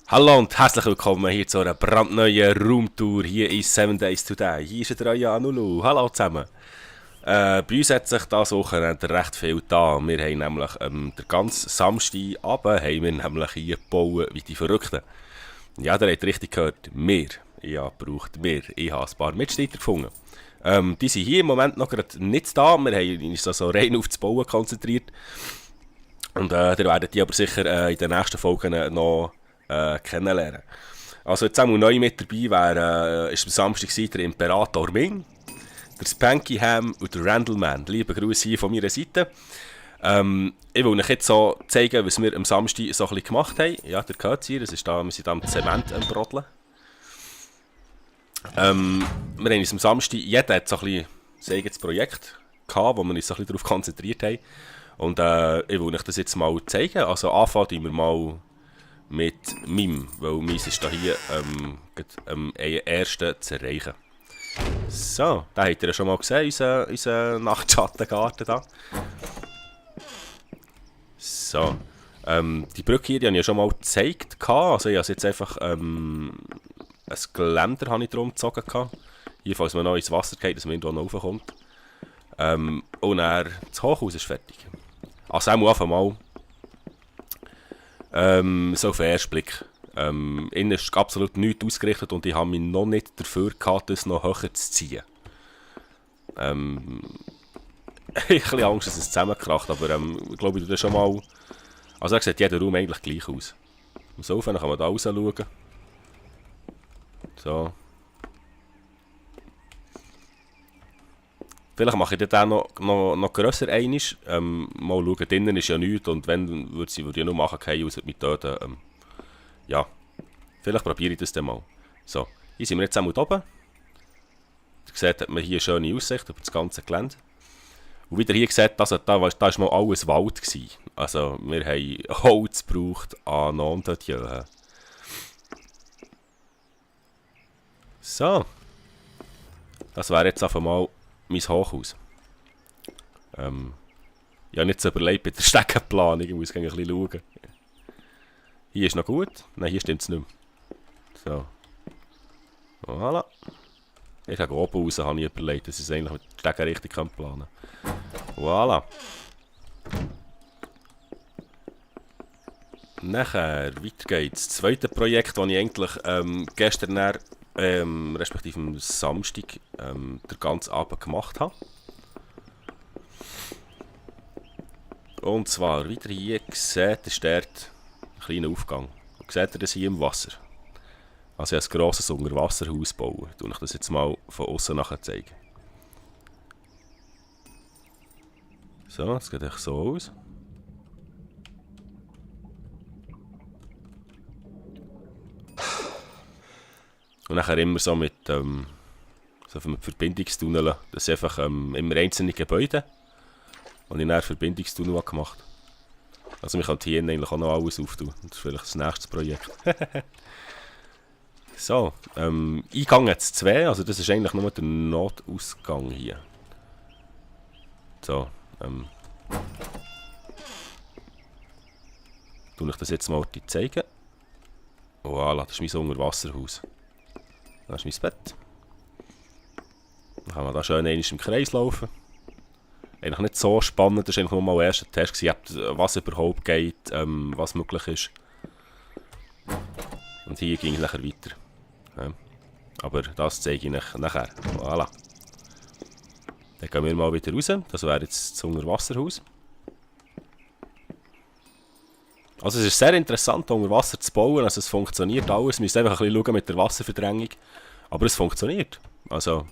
Hallo und herzlich willkommen hier zu einer brandneuen Roomtour hier in 7 Days Today. Hier ist der Raya Anulu. Hallo zusammen. Bei uns hat sich dieses Wochenende recht viel da. Wir haben nämlich den ganzen Samstagabend haben wir nämlich hier gebaut wie die Verrückten. Ja, der hat richtig gehört. Wir. Ja, braucht wir. Ich habe ein paar Mitstreiter gefunden. Die sind hier im Moment noch gerade nicht da. Wir haben uns also rein auf das Bauen konzentriert. Und ihr werdet die aber sicher in den nächsten Folgen noch kennenlernen. Also jetzt einmal neu mit dabei ist am Samstag der Imperator Ming, der Spanky Ham und der Randleman. Liebe Grüße hier von meiner Seite. Ich will euch jetzt so zeigen, was wir am Samstag so ein bisschen gemacht haben. Ja, der gehört es hier, wir sind da am Zement am Brodeln. Wir haben uns am Samstag, jeder hat so ein bisschen sein eigenes Projekt gehabt, wo wir uns so ein bisschen darauf konzentriert haben. Und ich will euch das jetzt mal zeigen. Also anfangen wir mal mit meinem, weil meins ist da hier am ersten zu erreichen. So, da habt ihr ja schon mal gesehen, unser Nachtschattengarten da. So, die Brücke hier die habe ich ja schon mal gezeigt. Also ich habe jetzt einfach ein Geländer habe ich drum gezogen. Hier, falls man noch ins Wasser geht, dass man irgendwo noch raufkommt. Und dann das Hochhaus ist fertig. Also einfach mal so auf den ersten Blick. Innen ist absolut nichts ausgerichtet und ich habe mich noch nicht dafür gehabt, das noch höher zu ziehen. Ich habe ein bisschen Angst, dass es zusammenkracht, aber ich glaube, ich tue das schon mal... Also da sieht jeder Raum eigentlich gleich aus. So, dann kann man da raus schauen. So. Vielleicht mache ich den noch grösser einisch. Mal schauen, drinnen ist ja nichts und wenn, würde ich ja nur machen, keine aus mit töten. Ja, vielleicht probiere ich das dann mal. So, hier sind wir jetzt einmal oben. Ihr seht, hat man hier eine schöne Aussicht über das ganze Gelände. Und wie ihr hier seht, da war mal alles Wald gewesen. Also, wir haben Holz gebraucht an und Dieu. So. Das wäre jetzt einfach mal mein Hochhaus. Ja, nicht so überlegt bei der Steckenplanung, ich muss ein bisschen schauen. Hier ist noch gut, nein, hier stimmt es nicht mehr. So. Voilà. Ich habe oben raus, habe ich überlegt, dass ich es eigentlich mit der Stecken richtig planen kann. Voilà. Nachher, weiter geht's. Das zweite Projekt, das ich eigentlich gestern, respektive am Samstag, den ganzen Abend gemacht habe. Und zwar, wie ihr hier seht, ist dort ein kleiner Aufgang. Und seht ihr das hier im Wasser? Also ich habe ein grosses Unterwasserhaus bauen. Ich euch das jetzt mal von außen nachher zeigen. So, das sieht so aus. Und nachher immer so mit Verbindungstunneln. Das sind einfach immer einzelne Gebäude. Und ich habe einen Verbindungstunnel gemacht. Also man kann hier eigentlich auch noch alles auftun. Das ist vielleicht das nächste Projekt. So, Eingang hat es zwei, also das ist eigentlich nur der Notausgang hier. So, tue ich das jetzt mal zeigen. Voilà, das ist mein Unterwasserhaus. Das ist mein Bett. Dann kann man da schön einmal im Kreis laufen. Eigentlich nicht so spannend, das war eigentlich nur mal der erste Test, was überhaupt geht, was möglich ist. Und hier ging es nachher weiter. Ja. Aber das zeige ich euch nachher. Voilà. Dann gehen wir mal wieder raus. Das wäre jetzt das Unterwasserhaus. Also es ist sehr interessant, unter Wasser zu bauen. Also es funktioniert alles. Wir müssen einfach ein bisschen schauen mit der Wasserverdrängung. Aber es funktioniert. Also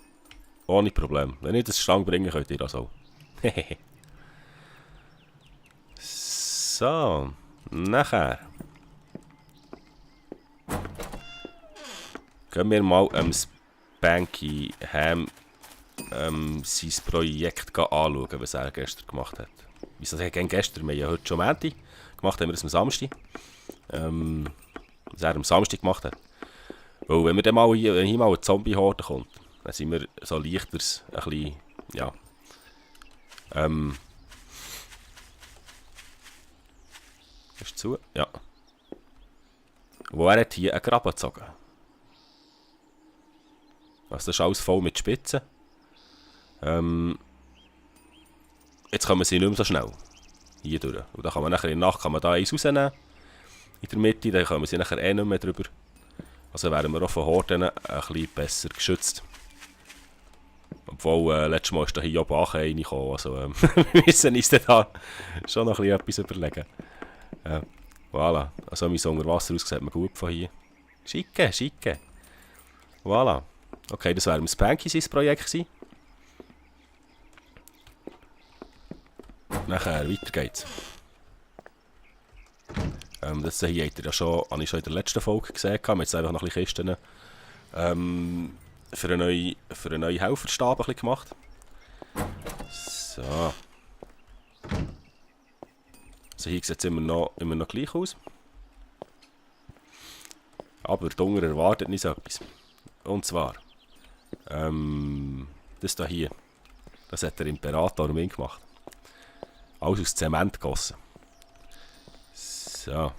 ohne Problem. Wenn ich das Stange bringe, könnt ihr das auch. So, nachher gehen wir mal Spanky Ham sein Projekt anschauen, was er gestern gemacht hat. Wieso sage ich gestern? Wir haben ja heute schon Montag gemacht, haben wir es am Samstag. Was er am Samstag gemacht hat. Weil wenn wir dann mal hier mal eine Zombie-Horde kommt, dann sind wir so leichter ein bisschen, ja. Ist zu? Ja. wo er hat hier einen Graben gezogen. Also das ist alles voll mit Spitzen. Jetzt kommen sie nicht mehr so schnell. Hier durch. Und dann kann man nachher in der Nacht kann man da eins rausnehmen. In der Mitte, dann kommen sie nachher eh nicht mehr drüber. Also wären wir auch von Horden ein bisschen besser geschützt. Obwohl, letztes Mal ist da hier oben auch reingekommen. Also wir müssen uns da schon noch ein bisschen etwas überlegen. Voilà. Also mein Unterwasserhaus sieht man gut von hier. Schicke, schicke. Voilà. Okay, das wäre das Spanky-Projekt gewesen. Nachher, weiter geht's. Das hier habt ihr ja schon, habe ich schon in der letzten Folge gesehen. Wir haben jetzt einfach noch ein bisschen Kisten für einen neuen Helferstab ein bisschen gemacht. So. Also hier sieht es immer noch gleich aus. Aber der Hunger erwartet nicht so etwas. Und zwar, das hier, das hat der Imperator um ihn gemacht. Alles aus Zement gegossen. So.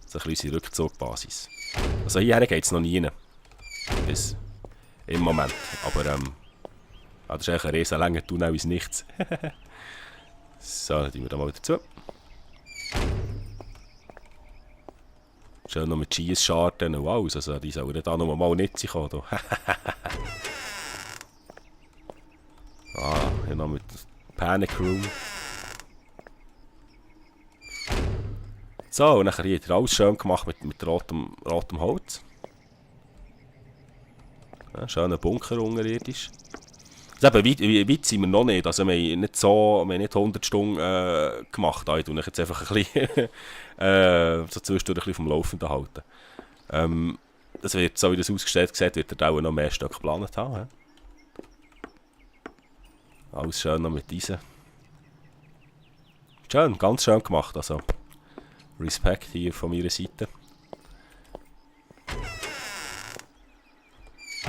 So eine kleine Rückzugbasis. Also hierher geht es noch nie rein. Bis im Moment. Aber das ist eigentlich ein riesen langer Tunnel ins Nichts. So, dann tun wir da mal wieder zu. Schön noch mit Schießscharten und alles. Also die sollen da noch mal nicht kommen. Hier noch mit Panic Room. So, und dann hier hat er alles schön gemacht mit rotem Holz. Ja, schöner Bunker unterirdisch. Also eben, weit sind wir noch nicht. Also wir haben nicht 100 Stunden gemacht. Ich tue mich jetzt einfach ein bisschen so zwischendurch ein bisschen vom Laufenden halten. Das wird, so wie das ausgestellt sieht, wird er auch noch mehr Stück geplant haben. He? Alles schön noch mit Eisen. Schön, ganz schön gemacht. Also Respekt hier von meiner Seite.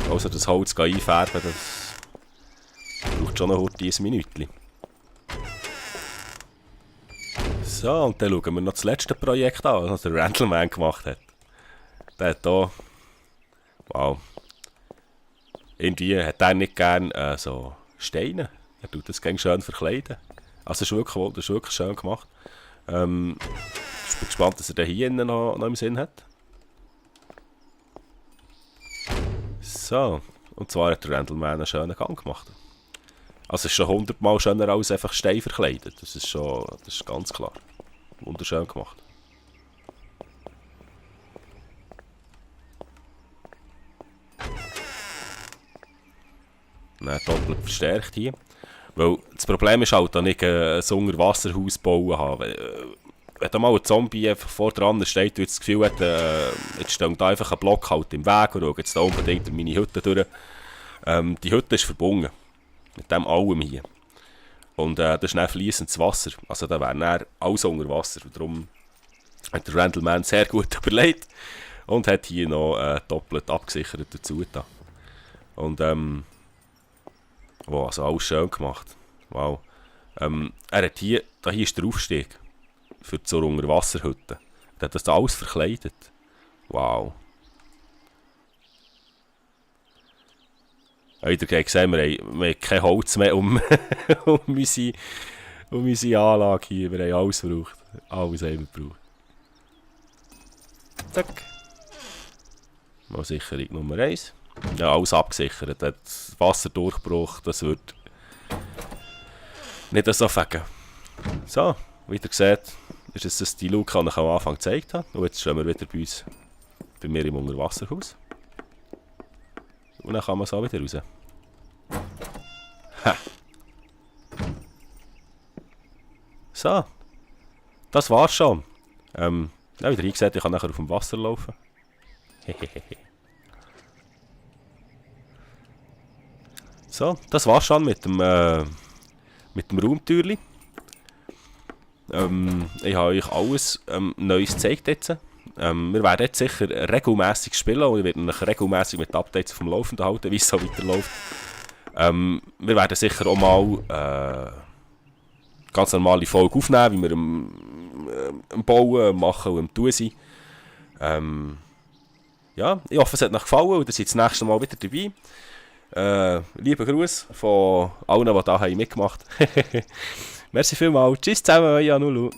Also das Holz einfärben, das braucht schon noch ein Minütchen. So, und dann schauen wir noch das letzte Projekt an, das der Randleman gemacht hat. Der hat hier... Wow. Irgendwie hat er nicht gerne so Steine. Er tut das gerne schön verkleiden. Also das ist wirklich schön gemacht. Ich bin gespannt, dass er den hier innen noch im Sinn hat. So, und zwar hat der Randleman einen schönen Gang gemacht. Also es ist schon 100-mal schöner als einfach Stein verkleidet. Das ist ganz klar. Wunderschön gemacht. Dann doppelt verstärkt hier. Weil das Problem ist halt, dass ich ein Unterwasserhaus bauen habe. Wenn da mal ein Zombie einfach vor dran steht und das Gefühl hat, jetzt steht da einfach ein Block halt im Weg und schaut jetzt da unbedingt in meine Hütte durch. Die Hütte ist verbunden. Mit dem allem hier. Und das ist dann fließendes Wasser. Also da wäre dann alles unter Wasser. Und darum hat der Randleman sehr gut überlegt. Und hat hier noch doppelt abgesichert dazu da. Und wow, also alles schön gemacht. Wow. Er hat hier ist der Aufstieg für zur Unterwasserhütte. Er hat das da alles verkleidet. Wow. Wieder gesehen, wir haben kein Holz mehr um unsere Anlage hier. Wir haben alles gebraucht. Alles haben wir gebraucht. Zack. Mal Sicherung Nummer 1. Ja, alles abgesichert. Das Wasserdurchbruch, das wird nicht so fegen. So, wie ihr seht, ist es das die Luke, die ich am Anfang gezeigt habe. Und jetzt stehen wir wieder bei mir im Unterwasserhaus. Und dann kann man so wieder raus. Ha. So. Das war's schon. Ja, wieder eingesehen, ich kann nachher auf dem Wasser laufen. So, das war's schon mit dem Raumtürli. Ich habe euch alles Neues gezeigt jetzt. Wir werden jetzt sicher regelmäßig spielen und ich werde euch regelmäßig mit Updates vom Laufenden halten, wie es so weiterläuft. Wir werden sicher auch mal ganz normale Folge aufnehmen, wie wir am Bauen, machen und am Tun sind. Ja, ich hoffe, es hat euch gefallen und ihr seid das nächste Mal wieder dabei. Liebe Gruß von allen, die da mitgemacht haben. Merci vielmals. Tschüss zusammen, euer Nulu.